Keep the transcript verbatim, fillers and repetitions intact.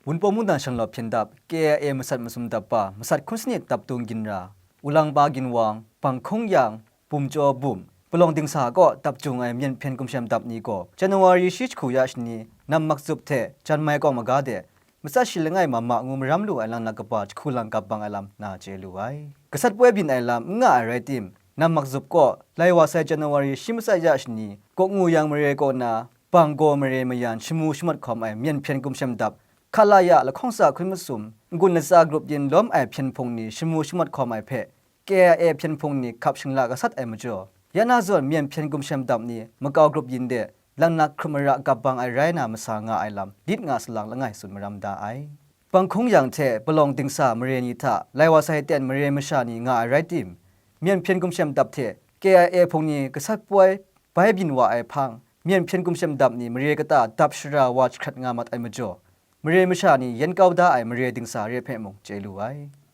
Wunpawng mungdan shanglawp hpyen dap, K I A masat masum dap pa, masat hkun sanit dap tung ginra, Wulangpa Ginwang, Bang Hkung Yang, Bum Chyaw Bum, palawng dingsa kaw dap jung ai myen hpyen gumshem dap ni gaw, January shi jahku ya shani, Nam Makzup hte Jan Mai Kawng maga de, matsat shi langai ma ma ngu maram lu ai langnak kaba jahku lang kap bang ai lam na chye lu ai. Gasat poi byin ai lam n nga ai rai tim, Nam Makzup kaw, lai wa sai January shi matsat ya shani, Kok Ngu Yang mare kaw na, Bang Gaw mare mayan shamu shamawt hkawm ai myen hpyen gumshem dap, Hkalaya lahkawng tsa hkun masum, n-gun latsa grup yin lawm ai hpyen hpung ni shamu shamawt hkawm ai hpe, K I A hpyen hpung ni hkap shingla gasat ai majaw, ya na zawn myen hpyen gumshem dap ni makau grup yin de, langnak hkrum mara gap bang ai rai na masa nga ai lam, lit nga salang langai tsun maram da ai. Bang Hkung Yang hte palawng dingsa mare ni hta, lai wa sai ten mare masha ni nga ai rai tim, myen hpyen gumshem dap hte K I A hpung ni gasat poi bai byin wa ai hpang, myen hpyen gumshem dap ni mare kata dap shara wa jahkrat nga mat ai majaw, mare masha ni yen kau da ai mare dingsa re hpe mung chye lu ai.